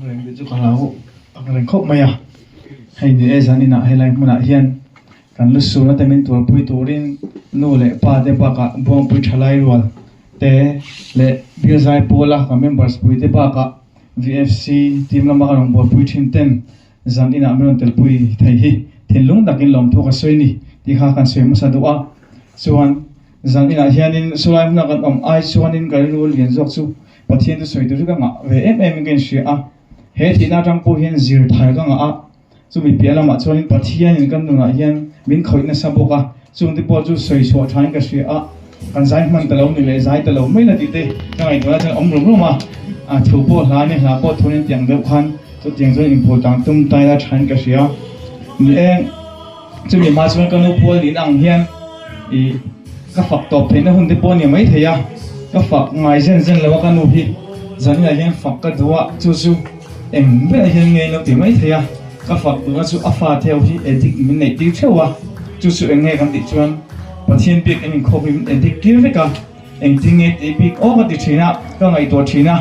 Ang reng te chu ka hlau ang reng khawp mai a, hei ni e zan inah helai hmunah hian kan lu suna te min tuarpui turin nu leh pa te bakah Buangpui thalai rual te leh Bialzai pawla kan members pui te bakah VFC team lama ka rawn buaipui thin ten zan inah min rawn telpui thei hi thinlung takin lawmthu ka sawi ni tih kha kan sawi hmasa duh a, chuan zan inah hianin sawlai hmuna kan awm ai chuanin ka rilru lian zawk chu Pathian chu sawi tur chu ka ngah ve em em in ka inhria a, he thihna atang pawh hian zir thar ka ngah a, chumi piah lamah chuanin Pathianin kan nunah hian min khawih nasa bawk a, chungte pawh chu sawi chhuah thain ka hria a, kan zai hman ta lo ni leh zai ta lo mai la tih te ka ngaihtuahna chuan awm rum rum a, a thu pawh hla nia hla pawh thunin tiang deuh khan chutiang chuan inphul tang tum tai la thain ka hria. Ni e, chumi hma chuan ka nu pual nin ang hian Ih, ka fak tawp theihna hun te pawh a ni mai thei a, ka fak ngai zen zen lo a ka nu hi zaninah hian fak ka duh a, chu chu eng berah hian ngei lo ti mai thei a, ka fak duhna chu a fa theu hi addict min neih tir theuh a, chu chu eng nge kan tih chuan Pathian biak in inkhawp hi min addict tir vek a, engtin nge tih bik aw ka ti thin a, ka ngaihtuah thin a,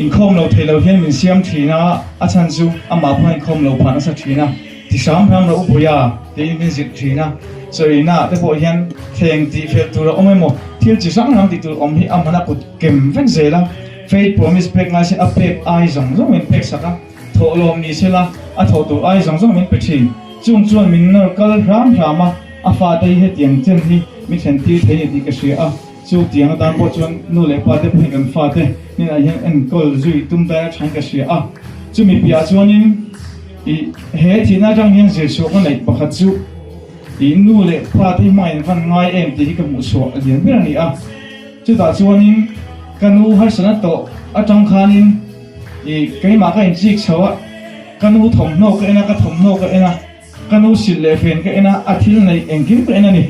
inkhawm lo thei lo hian min siam thin a, a chhan chu amah pawh a inkhawm lo phah nasa thin a. Ti hram hram rawh u Puia tiin min zilh thin a, Sawina te pawh hian thleng tih fel tur a awm emaw thil chi hrang hrang tih tur awm hi a hman a kut kem vek zel a, Faith promise pek ngai se a pek ai zawng zawng min pek sak a, thawh lawm ni sela a thawh tur ai zawng zawng min pe thin. Chung chuan min nawr kal hram hram a, a fate hi hetiang chen hi min thlen tir thei ni tih ka hria a, chu tiang atan pawh chuan nu leh pa te pawhin kan fate hnenah hian enkawl zui tum daia thain ka hria a, chumi piah chuanin. I he thihna atang hian zirchhuah ka neih pakhat chu i nu leh pa te hi hma in van ngai em tih hi ka hmuh chhuah a lian ber a ni a. Chutah chuanin ka nu harsatna tawh atang khanin i keimah ka inchik chho a, ka nu thawmhnaw ka en a, ka thawmhnaw ka en a, ka nu silh leh fen ka en a, a thil neih engkim ka en a ni.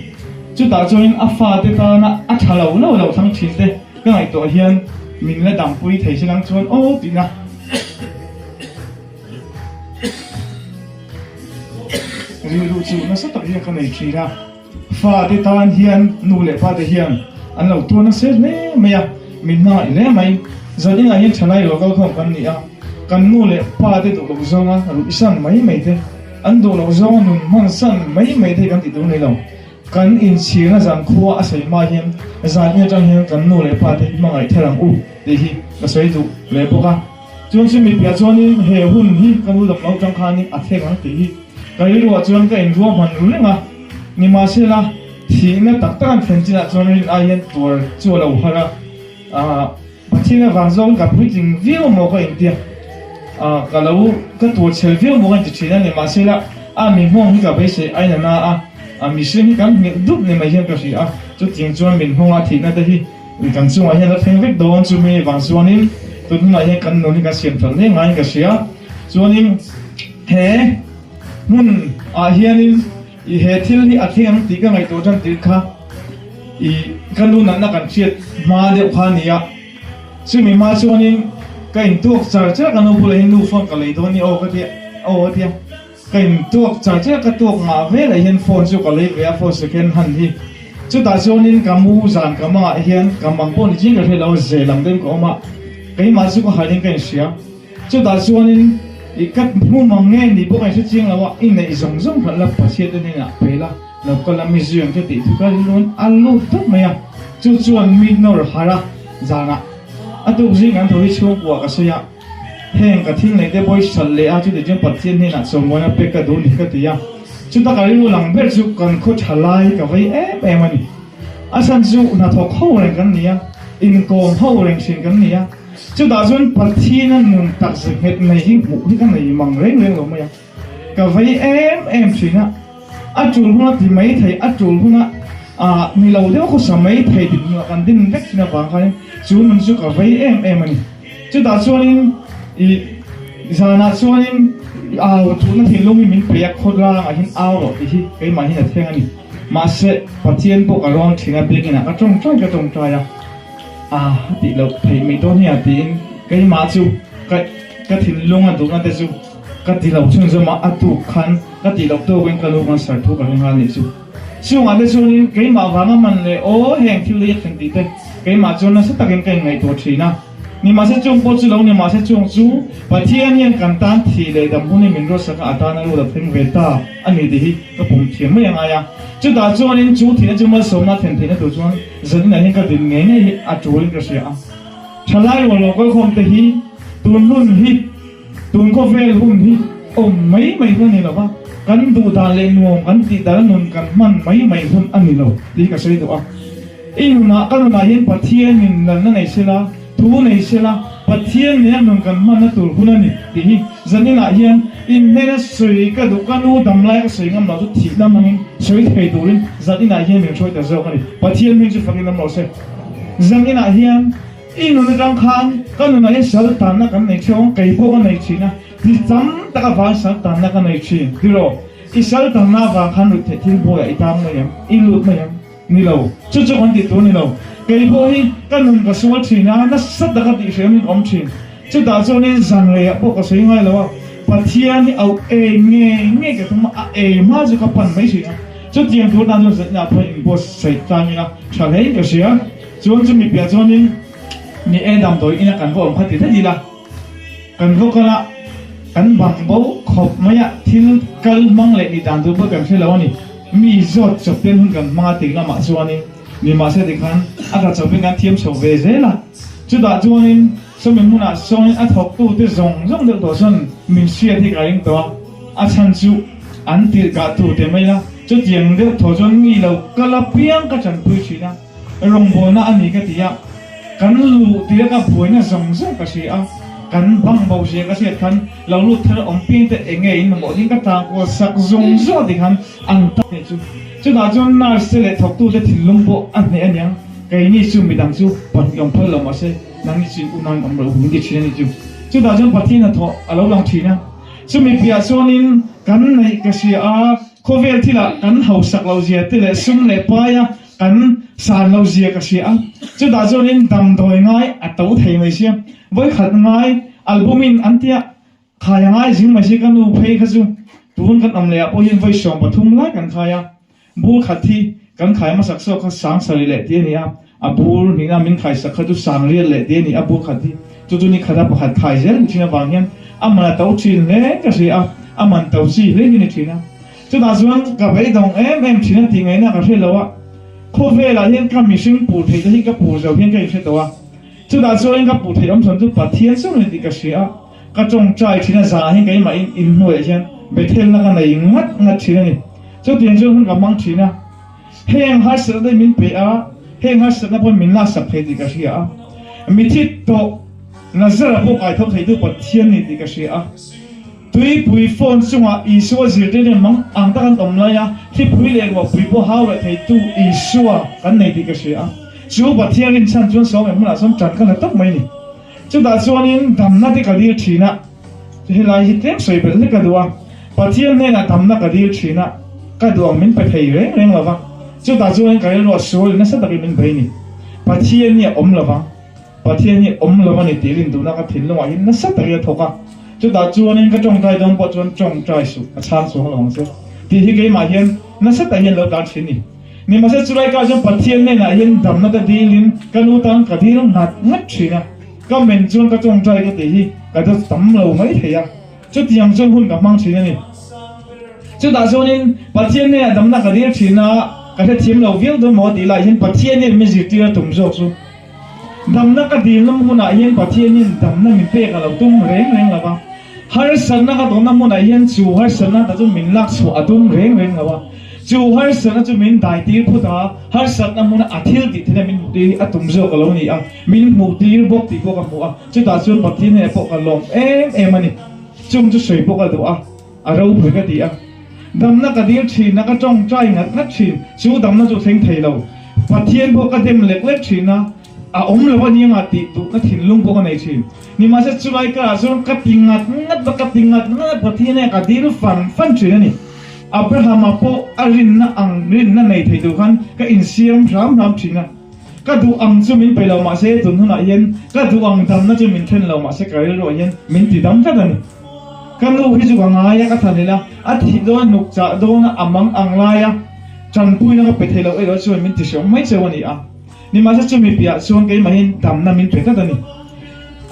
Chutah chuanin a fate tana a tha lo lo lo thlang thin te ka ngaihtuah hian min la dampui thei se lang chuan aw tihna. Rilru chu nasa tak hian ka nei thin a, fate tan hian nu leh pate hian an lo tuar nasa hle mai a, min hmangaih hle mai. Zaninah hian thalai local khawm kan ni a, kan nu leh pate duh loh zawnga ruih san mai mai te, an duh loh zawnga nun hman san mai mai te hi kan tih tur a ni lo. Kan inchhirna zan khua a sawi hma hian zan in atang hian kan nu leh pate hi hmangaih thar ang u tih hi ka sawi duh leh bawk a. Chuan chu mipiah chuanin he hun hi ka nu dam lo tang khanin a thleng ang tih hi ka rilruah chuan ka inruahman ru reng a, nimahsela thihna tak tak an thlen chinah chuan rin ai hian tuar chu a lo har a, aah Pathian avang zawngin ka puitling viau maw ka intia, aah ka lo ka tuar chhel viau maw ka inti thin a, nimahsela a mi nghawng hi ka beisei ain a na a, a mihring hi kan nghilh dup ni mai hian ka hria a, chutiang chuan min nghawng a thihna te hi Kan chungah hian a thleng vek dawn chumi vang chuanin tun hunah hian kan nun hi kan siam that hle ngaiin ka hria. Chuanin he hmun ah hianin i he thil hi a thleng ang tih ka ngaihtuah tan tir kha i ka nu natna kan hriat hma deuh kha a ni a. Chumi hma chuanin ka intuak char char ka nu bulah hian nu phone ka lei dawn ni aw ka tia aw a tia. Ka in tuak char char ka tuak ngah velah hian phone chu ka lei ve a phone second hand hi chutah chuanin ka mu zan ka mangah hian ka mang pawh ni chiang ka hre lo a ze lam deuhin ka awm a keimah chu ka harhin ka inhria chutah chuanin ih ka hmu mang nge ni pawh ka inhre chiang lo a i neih zawng zawng hlat la Pathian te hnenah pe la lo kal a mi zui ang che tih thu ka rilruin a lut tawp mai a chu chuan mi nawr harh a zanah a tuk zing an tho hi chhungkua ka sawi a. Heng ka thil neih te pawh hi hralh leh a, chuti chuan Pathian hnenah chawmawina pek ka duh ni ka ti a. Chuta ka rilru lang ber chu kan khaw tha lai ka vei em em a ni. A chhan chu hnathawk ho reng kan ni a, inkawm ho reng thin kan ni a. Chutah chuan Pathiana nun tak ze nghet nei hi hmuh hi ka nei mang reng reng lo mai a. Ka vei em em thin a, a tul huna ti mai thei, a tul huna ah ni lo deuh khawsa mai thei tih hmunah kan din vek thin avang khanin chu nun chu ka vei em em a ni. Chutah chuanin ih zanah chuanin au thutna thinlung hi min pe a, khawtlangah hian au rawh tih hi keimah hian a thleng a ni. Mahse Pathian pawh ka rawn thin a, biakinah ka tawngtai ka tawngtai a, ah a tih loh theih mai dawn hi a tiin keimah chu ka ka thinlung a duhna te chu Ka ti lo chhunzawm a, a tuk khan ka tih loh tawkin ka lu kan sar thu ka hre nghal nih chu. Chungah te chuanin keimah vanga man leh aw heng thil hi a thlen tih te keimah chuan nasa takin ka inngaihtuah thin a. Nimahse chung pawh chu lo ni mahse chung chu Pathian hian kan tan thih leh dam hun hi min ruatsak a, a tan a lut a thleng ve ta a ni tih hi ka pum thiam mai a ngai a. Chutah chuanin chu thihna chu malsawmna thlen theihna tur chuan zaninah hian ka din ngei ngei hi a tulin ka hria a. Thalai rual lo kalkhawm te hi tun hun hi tun khawvel hun hi awm mai mai hun a ni lo va, kan duh dan leh nuam kan tih dan a nun kan hman mai mai hun a ni lo tih hi ka sawi duh a. I nunah ka nunah hian Pathianin lalna nei sela, thu nei sela, Pathian nena nun kan hmanna tur hun a ni tih hi zaninah hian inhnena sawi ka duh, ka nu damlai ka sawi ngam loh chu thihna hmangin sawi thei turin zaninah hian min hruai ta zawk a ni. Pathian hming chu fakin awm rawh se. Zaninah hian i nun atang khan ka nunah hian sal tanna kan nei theuh ang, kei pawh ka nei thin a, ti tam tak avang sal tanna ka nei thin tiraw? I sal tanna avang khan ruihtheih thil buaiah i tang mai em? I lut mai em? Ni lo, chu chu kan tih tur ni lo. Kei pawh hi ka nun ka sual thin a, nasa taka tih hriam in awm thin. Chutah chuanin zan reiah pawh ka sawi ngai lo a, Pathian hi auh ei ngei ngei ka tum a, a ei hma chu ka pan mai thin a. Chutiang tur tan chuan zanah pawh in buatsaih tlang ila tha hle in ka hria. Chuan chumi piah chuanin ni e damdawi ina kan va awm kha ti daih ila. Kan va kal a, kan bang bo khawp mai a, thil kal hmang leh nih dan tur pawh kan hre lo a ni. Mi zawt chawp ten hun kan hmang a tih lamah chuanin nimahse tikhan a tla chawpin kan thiam chho ve zel a. Chutah chuanin sawmi hmunah sawnin a thawktute zawng zawng deuh tawh chuan min hriat hi ka ring tawh a, a chhan chu an tirhkah tur te mai la, chutiang deuh thaw chuan mi lo kal apiang ka tanpui thin a. Rawngbawlna a ni ka ti a, kan luh tir ka buaina zawng zawng ka hria a, kan bang bo zia ka hriat khan lo lut thar awm piang te eng nge in mamawh ding ka tang kual sak zawng zawng ti khan an ta hneh chu. Chutah chuan nurse te leh thawktu te thinlung pawh a hneh aniang, keini chu midang chu pahnih awm phal lo mahse nangni chu in unain awm loh min ti thin a ni chu. Chutah chuan Pathian hnathawh a lo lang thin a, chumi piah chuanin kan neih ka hria a, khawvel thilah kan hausak loh zia te leh sum leh paia Kan san lo zia ka hria a, chutah chuanin damdawi ngai a to thei mai sia, vawikhat ngai albumin an tia khai a ngai zing mai sia ka nu phei kha chu tun kan awm leh ah pawh hian vawi 13 lai kan khai a, bur khat hi kan khai hmasak zawk kha sang sarih leh tih a ni a, a bur hnihna min khai sak kha chu sang riat leh tih a ni a bur khat hi chu chu ni khata pakhat khai zel ni thin avang hian a man a to thin hle ka hria a, a man to chi hle hi ni thin a. Chutah chuan ka beidawng em em thin a tih ngaihna ka hre lo a, khawvelah hian ka mihring puh theih te hi ka puh zo hian ka inhre tawh a, chutah chuan ka puh theih awm chhan chu Pathian chu ni tih ka hria a, ka tawngtai thin a zah hian keimah in inhnuaiah hian Bethelna ka nei ngat ngat thin a ni. Chutiang chuan hun ka hmang thin a, heng harsatna te min pe a, heng harsatna pawh min laksak thei tih ka hria a, mithi tawh Lazara pawh kaitho theitu Pathian ni tih ka hria a. Tuipui phone chungah Isua zirtirna mang ang tak an awm lai a, thlipui leh ruahpui pawh hau leh theitu Isua kan nei tih ka hria a. Chu Pathian rinchhan chuan sawm eng hmunah chuan ṭan ka la tawp mai ni. Chutah chuanin damna te ka dil ṭhin a, helai hi tlem sawi belh hlek ka duh a, Pathian hnenah damna ka dil ṭhin a, ka duh ang min pe thei reng reng lo va, chutah chuanin ka rilruah sual in nasa takin min bei ni. Pathian hi a awm lo vang. Pathian hi awm lo a ni tih rinduhna ka thinlungah hian nasa takin a thawk a, chutah chuanin ka tawngtai dawn pawh chuan tawngtai suh, a chhang chuang lo ang che tih hi keimah hian nasa tak hian lo tlan thin ni. Nimahse chulai kah chuan Pathian hnenah hian damna te dilin ka nu tan ka dil ngat ngat thin a, ka men chuan ka tawngtai ka tih hi ka dawt tam lo mai thei a, chutiang chuan hun ka hmang thin a ni. Chutah chuanin Pathian hnenah damna ka dil thin a, ka hrethiam lo viau dawn maw tih lai hian Pathian hian min zirtir a tum zawk chu. Damna ka dilna hmunah hian Pathianin damna min pek a lo tum reng reng lo va, harsatna ka tawnna hmunah hian chu harsatna ta chu min lak chhuah a tum reng reng lo a, chu harsatna chu min daitir phut a, harsatna hmuna a thil tih theihna min hmuhtir hi a tum zawk a lo ni a, min hmuhtir bawk tih pawh ka hmu a, chutah chuan Pathian hnenah pawh ka lawm em em a ni. Chung chu sawi pawh ka duh a, a ropui ka ti a. Damna ka dil thin a, ka tawngtai ngat ngat thin, chu damna chu thleng thei lo. Pathian pawh ka dem lek lek thin a, a awm lo a nia tih duhna thinlung pawh ka nei thin. Nimahse chulai karah chuan ka ti ngat ngat a, ka ti ngat ngat a, Pathian hian ka dil fan fan thin a ni. Abrahama pawh a rinna ang rinna nei thei tur khan ka insiam hram hram thin a. Ka duh ang chu min pe lo mahse tun hunah hian ka duh ang damna chu min thlen lo mahse ka rilruah hian min ti dam tlat a ni. Ka nu hi chu ka ngai a, ka than ila, a thih dawn a hnuk chah dawn a, a mang ang lai a, tanpuina ka pe thei lo erawh chuan min ti hreawm mai cheu a ni a. Nimahse chumi piah chuan keimahin damna min pe tlat a ni.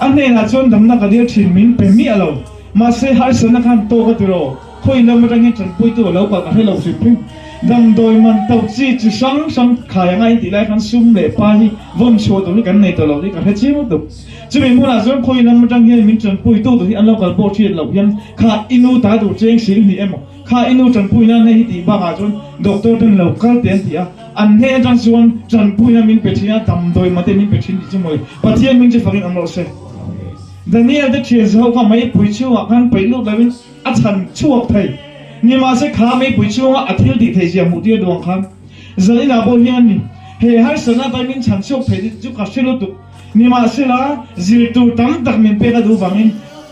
A hnenah chuan damna ka dil thin min pe miah lo. Mahse harsatna khan tawk a ti rawh. Khawi lam atang hian tanpuitu a lo kal ka hre lo hrim hrim. Damdawi man to chi chi hrang hrang khai anga in tih lai khan sum leh pa hi vawm chhuah tur hi kan nei tawh lo tih ka hre chiang lutuk. Chumi hmunah chuan khawi lam atang hian min tanpuitu tur hi an lo kal pawh hriat loh hian kha i nu ta tur cheng sing hnih emaw kha i nu tanpui nan hei hi tih bakah chuan doctor ten lo kal teh an ti a, an hnen atang chuan tanpuina min pe thin a, damdawi mate min pe thin tih chu mawi Pathian min chu fakin awm rawh se. Daniel te thian zaho kha meipui chhungah khan peih lut loin a chhan chhuak thei. Nimahse kha meipui chhunga a thil tih theih zia hmuh tir duang khan Zaninah pawh hian ni he harsatna atan min chhan chhuak thei chu ka hre lutuk. Nimahsela zir tur tam tak min pek a duh vangin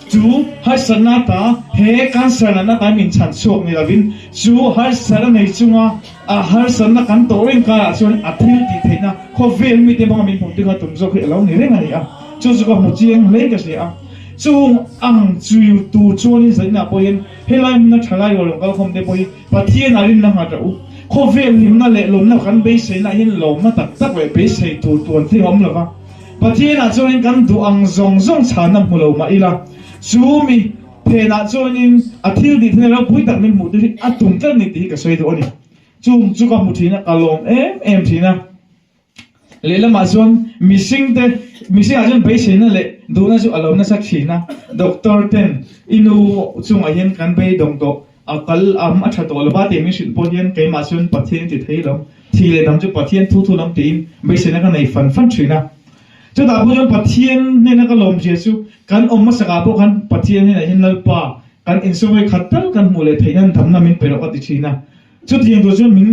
chu harsatna ata he cancer natna atan min chhan chhuak ni lovin chu harsatna nei chunga a harsatna kan tawh reng karah chuan a thil tih theihna khawvel mite hmanga min hmuh tir kha tum zawk hi a lo ni reng a ni a. Chu chu ka hmu chiang hle ka hria a. Chung ang chui tur chuanin zaninah pawhin helai hmuna thalai rual rawn kalkhawm te pawh hi Pathianah rinna nghat rawh u. Khawvel hlimna leh lawmna kan beiseinaah hian lawmna tak tak leh beisei tur tuan thil a awm lo va. Pathianah chuanin kan duh ang zawng zawng chhanna hmu lo mah ila, chu mi phenah chuanin a thil tih theihna ropui tak min hmuh tir hi a tum tlat a ni tih hi ka sawi duh a ni. Chung chu ka hmu thin a, ka lawm em em thin a. Lehlamah chuan mihringte, mihringah chuan beiseina leh duhna chu a lo nasa thin a. Doctor ten i nu chungah hian kan beidawng tawh, a kal am a tha tawh lo va tih min hrilh pawh hian keimah chuan Pathian ti thei lo, thi leh dam chu Pathian thu thu lam tiin beiseina ka nei fan fan thin a. Chutah pawh chuan Pathian hnena ka lawmzia chu kan awm hmasakah pawh khan Pathian hnenah hian Lalpa kan insawi khat tal kan hmuh leh theih nan damna min pe rawh ka ti thin a. Chutiang tur chuan min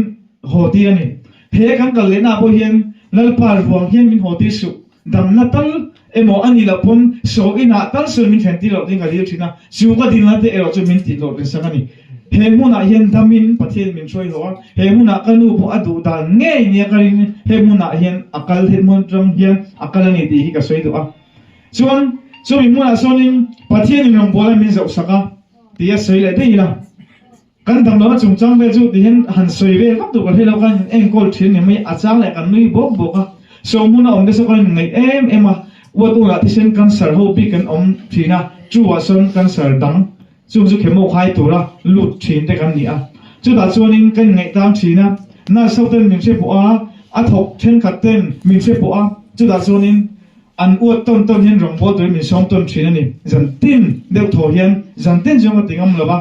haw tir a ni. He kan kal lehna pawh hian Lalpa ruang hian min haw tir suh, damna tal emaw a nih loh pawn saw inah tal sawn min thlen tir loh ding ka dil thin a, chu ka dilna te erawh chu min tih hlawh rinsak a ni. He hmunah hian damin Pathian min hruai hlawh a, he hmunah ka nu pawh a duh dan ngei nia ka ring, he hmunah hian a kal, he hmun atang hian a kal a ni tih hi ka sawi duh a. Chuan chumi hmunah sawnin Pathianin rawngbawla min zohsak a ti a sawi leh daih ila. Kan damlohna chungchang vel chu tihian han sawi vel vak tur ka hre lo, kan enkawl thin ni mai, a chang leh kan nui bawk bawk a, sawm huna awm te saw kan inngaih em em a, uat unah thisen cancer ho bik kan awm thin a, chu ah sawn cancer dang chung chu chemo khai tura lut thin te kan ni a, chutah chuanin kan inngaih tlang thin a, nurse ho ten min hre pawh a, a thawk thenkhat ten min hre pawh a, chutah chuanin an uat tawn tawn hian rawngbâwl turin min sawm tawn thin a ni, zan tin deuh thaw hian zan tin chuan ka ti ngam lo va.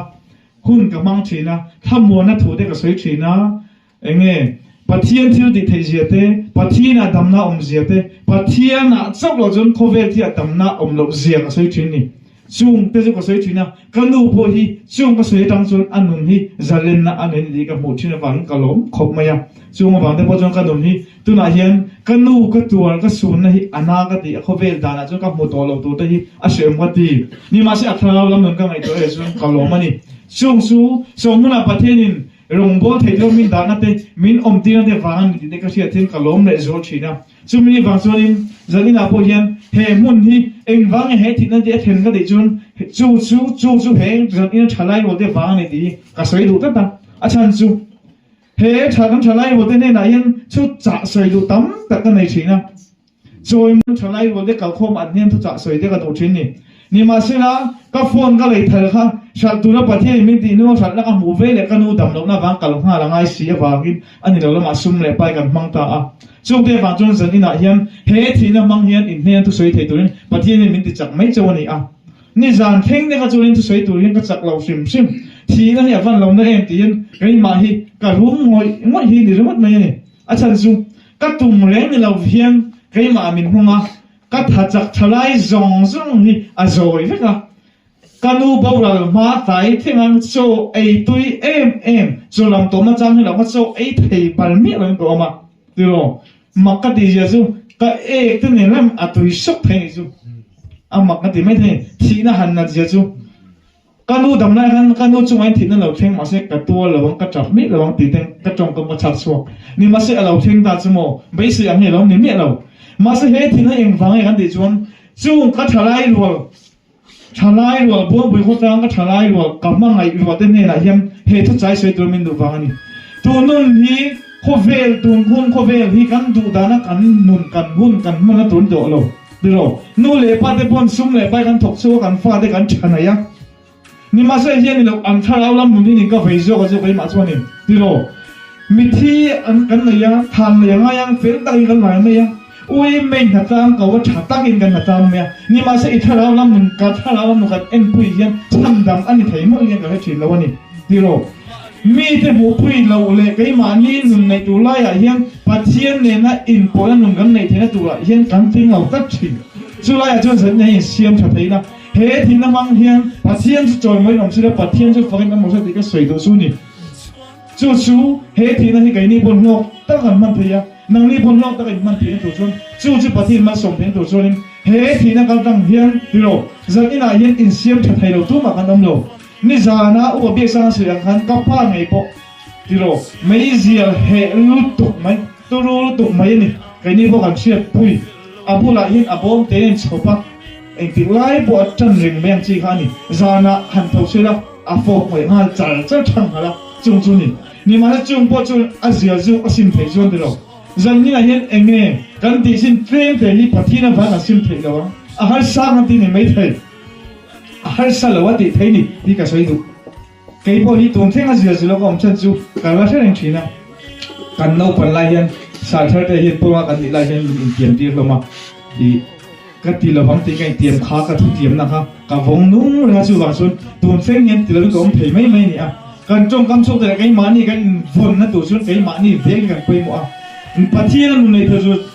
Hun ka hmang thin a, thlamuanna thu te ka sawi thin a, enge Pathian thil tih theih zia te, Pathianah damna awm zia te, Pathianah chauh loh chuan khawvel thiah damna awm loh zia ka sawi thin ni. Chung te chu ka sawi thin a, ka nu pawh hi chung ka sawi atang chuan a nun hi zalenna a nei tih ka hmuh thin avangin ka lawm khawp mai a. Chung avang te pawh chuan ka nun hi Tunah hian ka nu ka tuar ka sunna hi a na ka ti a, khawvel danah chuan ka hmu tawh lo tur te hi a hreawm ka ti. Nimahse a thlarau lam nun ka ngaihtuah erawh chuan ka lawm a ni. Chung chu sawmhmunah Pathianin rawngbâwl thei tlawm min dahna te, min awmtirna te vang a ni tih te ka hriat hian ka lawm leh zual thin a. Chumi vang chuanin zaninah pawh hian he hmun hi engvang nge he thihna te a thlen ka tih chuan chu chu chu chu he zanina thalai rual te vang a ni tih hi ka sawi duh tlat a. A chhan chu. He tha kan thalai rualte hnenah hian thu chah sawi duh tam tak ka nei thin a. Chawimun thalai rualte kalkhawm an hnen thu chah sawi te ka duh thin ni. Nimahsela, ka phone ka lei thar kha hralh tura Pathianin min tih hnu a hralhna ka hmuh ve leh ka nu dam lohna vang kal nghal a ngai si avangin a ni lo lamah sum leh pai kan hmang ta a. Chungte avang chuan zan inah hian he thihna hmang hian inhnen thu sawi thei turin Pathianin min ti chak mai chauh a ni a. Nizan thleng te kha chuanin thusawi tur hian ka chak lo hrim hrim. Thihna hi a van lo na em tiin keimah hi ka rum ngawih ngawih hi ni ringawt mai a ni. A chhan chu ka tum reng ni lo hian keimah min hmang a, ka tha chak tha lai zawng zawng hi a zawi vek a. Ka nu boral hma tlai thleng ang chaw ei tui em em, chaw lam tawm atang hi lo kha chaw ei thei bal miah lo in ka awm a. Tiraw? Mak ka tih zia chu ka ek te nen lam a tui sawk thei nih chu. A mak ka ti mai thei. Thihna han nat zia chu ka nu dam lai khan ka nu chungah in thihna lo thleng mahse ka tuar lo ang, ka tap miah lo ang tih ten ka tawngkam ka chhak chhuak. Ni mahse a lo thleng ta chu maw beisei ang hi a lo ni miah lo. Mahse he thihna engvang nge kan tih chuan chung ka thalai rual Thalai rual Buangpui khawtlang ka thalai rual ka hmangaih rual te hnenah hian he thuchai sawi tur min duh vang a ni. Tun nun hi khawvel tun hun khawvel hi kan duh dana kan nun kan hun kan hman a tun tawh lo. Tiraw? Nu leh pa te pawn sum leh pai kan thawk chhuak a, kan fate kan tha nei a. Nimahse hian ni lo, an thlarau lam nun in ka vei zawk a chu keimah chuanin tiraw? Mithi an kan nei a, than nei a ngai a, fel takin kan ngai mai a, ui mei hnatlang ko a tha takin kan hnatlang mai a, nimahse i thlarau lam nun ka thlarau lam nun kan enpui hian chhandam a ni thei mawlh hian ka hre thin lo a ni tiraw? Mite hmuhpui loh leh keimahni nun neih tur laiah hian Pathian nena inpawhna nun kan neih theihna turah hian kan tling lo tlat thin. Chulaiah chuan zanin hian insiam tha thei ila, he thihna hmang hian Pathian chu chawimawiin awm sila, Pathian chu fakin awm sila tih ka sawi duh chu ni. Chu chu he thihna hi keini pawn hlawk tak an hman thei a, nangni pawn hlawk tak in hman theihna tur chuan chu chu Pathian malsawm theihna tur chuanin he thihna kaltlang hian tiraw zaninah hian insiam tha thei lo tumah kan awm lo. Nizana upa biaksanga sawi ang khan ka pa ngei pawh tiraw meizial heh lutuk mai, turu lutuk mai a ni. Keini pawh kan hriatpui. A bulah hian a bawm te in chhawp a, engtik lai pawh a tan reng mai ang chi kha a ni. Zanah han tho sela a fawk ngawih nghal char char thang nghal a, chung chu ni. Nimahse chung pawh chu a zial zuk a sim theih chuan tiraw. Zan nginah hian eng nge kan tih sin tlem te hi Pathian avang a sim theih lo ang, a harsa ang a ti ni maithei. A harsa lo a tih thei ni tih ka sawi duh. Kei pawh hi tun thleng a zir zir lo ka awm chhan chu ka la hre reng thin a. Kan naupan lai hian Sarthar te hian pawnga kan nih lai hian min intiam tir hlawm a i ka ti lovang tih ka intiam kha ka thutiamna kha ka vawng nung reng a chuvang chuan tun thleng hian ti lovin ka awm thei mai mai a ni a. Kan tawngkam chhuak te leh keimahni kan invawnna tur chuan keimahni vek hi kan pawimawh a. Pathian a nun nei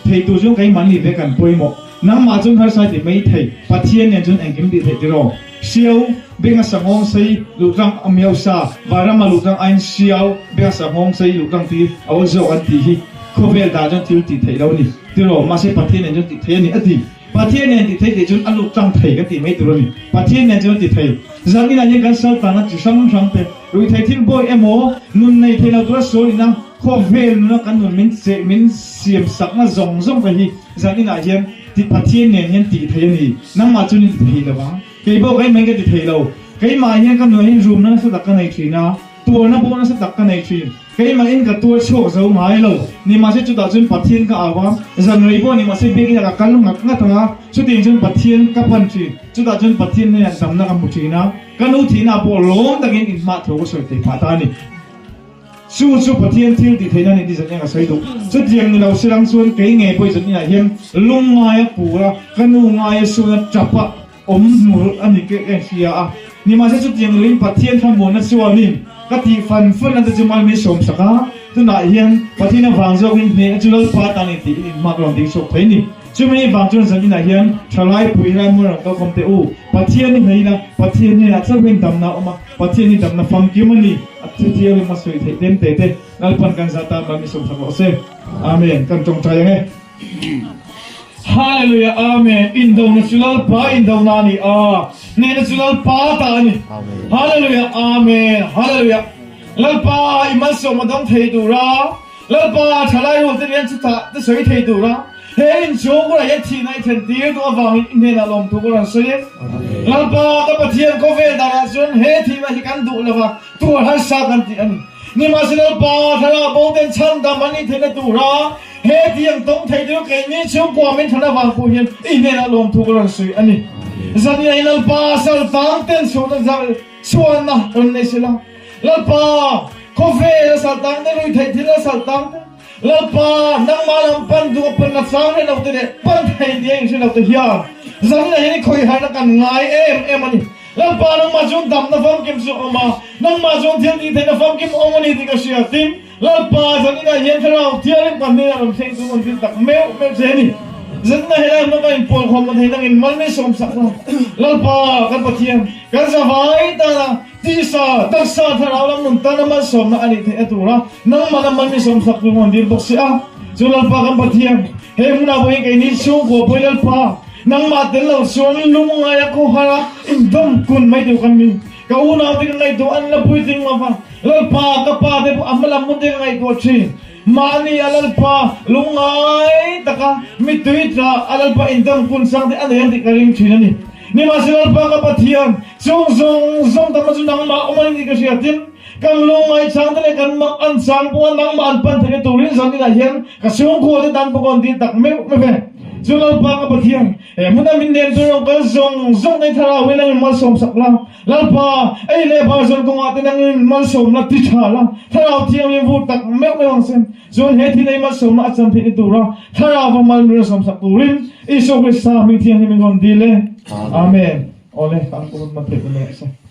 thei tur chuan keimahni vek kan pawimawh. Nangmah chuan harsa ti mai thei, Pathian nen chuan engkim tih theih tiraw? Siau, Benga sanghawng sei luhtlang a miau sa, Vanrama luhtlang aiin Siau, Benga sanghawng sei luhtlang ti a awl zawk an tih hi khawvel dah chuan thil tih theih lo a ni tiraw? Mahse Pathian nen chuan tih theih a ni a ti. Pathian nen tih theih tih chuan a luhtlang thei kan tih mai tur a ni. Pathian nen chuan ti thei. Zaninah hian kan saltana chi hrang hrang te, ruihtheih thil bawi emaw, nun nei thei lo tura sual ina khawvel nuna kan nun min cheh min siam sakna zawng zawng te hi Zan inah hian ti Pathian nen hian tih theih a ni. Nangmah chuan in ti thei lo ang. Kei pawh keimah in ka ti thei lo. Keimah hian ka nuah hian rumna nasa tak ka nei thin a, tuarna pawh nasa tak ka nei thin. Keimah in ka tuar chhuak zo ngai lo. Nimahse chutah chuan Pathian ka au a, zan rei pawh nimahse biakina ka kal ngat ngat ang a, chutiang chuan Pathian ka pan thin. Chutah chuan Pathian hnenah damna ka hmu thin a, ka nu thihna pawh lawm takin inhmah tho ka sawi thei phah ta a ni. Chu chu Pathian thil tih theihna ni tih zan eng a sawi duh. Chutiang ni lo silang chuan kei ngei pawh i zan inah hian lungngaia pura ka nu ngaia suna tapa awm hmur a ni ka en hria a. Nimahse chutiang ni loin Pathian thlamuanna chuanin ka tih fan fan ante chu mal min sawmsak a, tunah hian Pathian avang zawkin hnehna chu Lalpa tan in tiin inhmak rawn ding chhuak thei ni. Chumi vang chuan zan inah hian thalai pui helai hmun rawn kalkhawm teh u. Pathian hi hneih ila, Pathian hnenah chauhin damna a awm a, Pathian hi damna famkim a ni. A thuthianghlim a sawi theih tlem te te Lalpan kan zah tan mal mi sawmsak rawh se. Amen. Kan tawngtai ang e. Hallelujah Amen. Indona chu Lalpa indona a ni a, hnehna chu Lalpa ta a ni. Hallelujah Amen. Hallelujah. Lalpa i malsawm a dawng thei tura Lalpa thalai rual te rian chutah te sawi thei tura he inchhung kawrah hian thihna i thlen tir duh avangin i hnenah lawmthu ka rawn sawi e. Lalpa ka Pathian khawvel danah chuan he thihna hi kan duh lova tuar harsa kan tih a ni. Nimahse Lalpa thlarau bo ten chhandam an nih theihna tura he tiang tawng thei tur keini chhungkua min thlan avang pawh hian i hnenah lawmthu ka rawn sawi a ni. Zaniah hi Lalpa saltang ten chhuahna rawn nei sela. Lalpa, khawvel a sal tang te, ruihtheih thil a sal tang te, Lalpa, nangmah lam pan duh a pan a chang hre lo te leh pan thei nia in hre lo te hian zanina hian i khawih harna kan ngai em em a ni. Lalpa, nangmah chuan damna famkim chu a awm a, nangmah chuan thil tih theihna famkim a awm a ni tih ka hria. Tin, Lalpa, zanina hian Thlarau Thianghlim kan hnenah rawn thleng chu rawn thil tak meuh meuh che a ni. Zanina helai hmun ka inpawlkhawm na thei nangin mal min sawmsak la. Lalpa, kan Pathian, kan zavai tana Tisa, taksa, thlarau lam nun tana malsawmna a nih theih a tur a, nangmah lam mal mi sawmsak tur rawn dil bawk si a. Chu Lalpa kan Pathian, he hmunah pawh hian keini chhungkua pawhin Lalpa, nangmah tel lo chuan lungngai a khawhar a, indawm kun mai tur kan ni. Ka unaute ka ngaihtuah an la puitling lo va, Lalpa, ka pa te pawh a hma lam hmun te ka ngaihtuah thin. Mahni a Lalpa lungngai taka mittui tla a Lalpa indawm kun chang te a nei ang tih ka ring thin a ni. Nimahsela Lalpa ka Pathian, chung zawng zawng tamna chu nangmah awm a ni tih ka hria. Tin, kan lungngaihchang te leh kan mak an chang pawha nangmah an pan theihna turin zan inah hian ka chhungkua te tan pawh ka rawn dil tak meuh meuh e. Chu Lalpa ka Pathian, he hmuna min nen tur rawn kal zawng zawng nei thlarauin nangin malsawm sak la. Lalpa, ei leh bar zawn kawngah te nangin malsawm la, ti tha la, thlarau thianghlim vur tak meuh meuh ang che. Chuan he thil ei malsawmna a chan theih ni tura thlarau va mal min rawn sawmsak turin Isua Krista hming thianghlim in rawn dil e. Amen. Awle, kan kut man theih ni mai rawh se.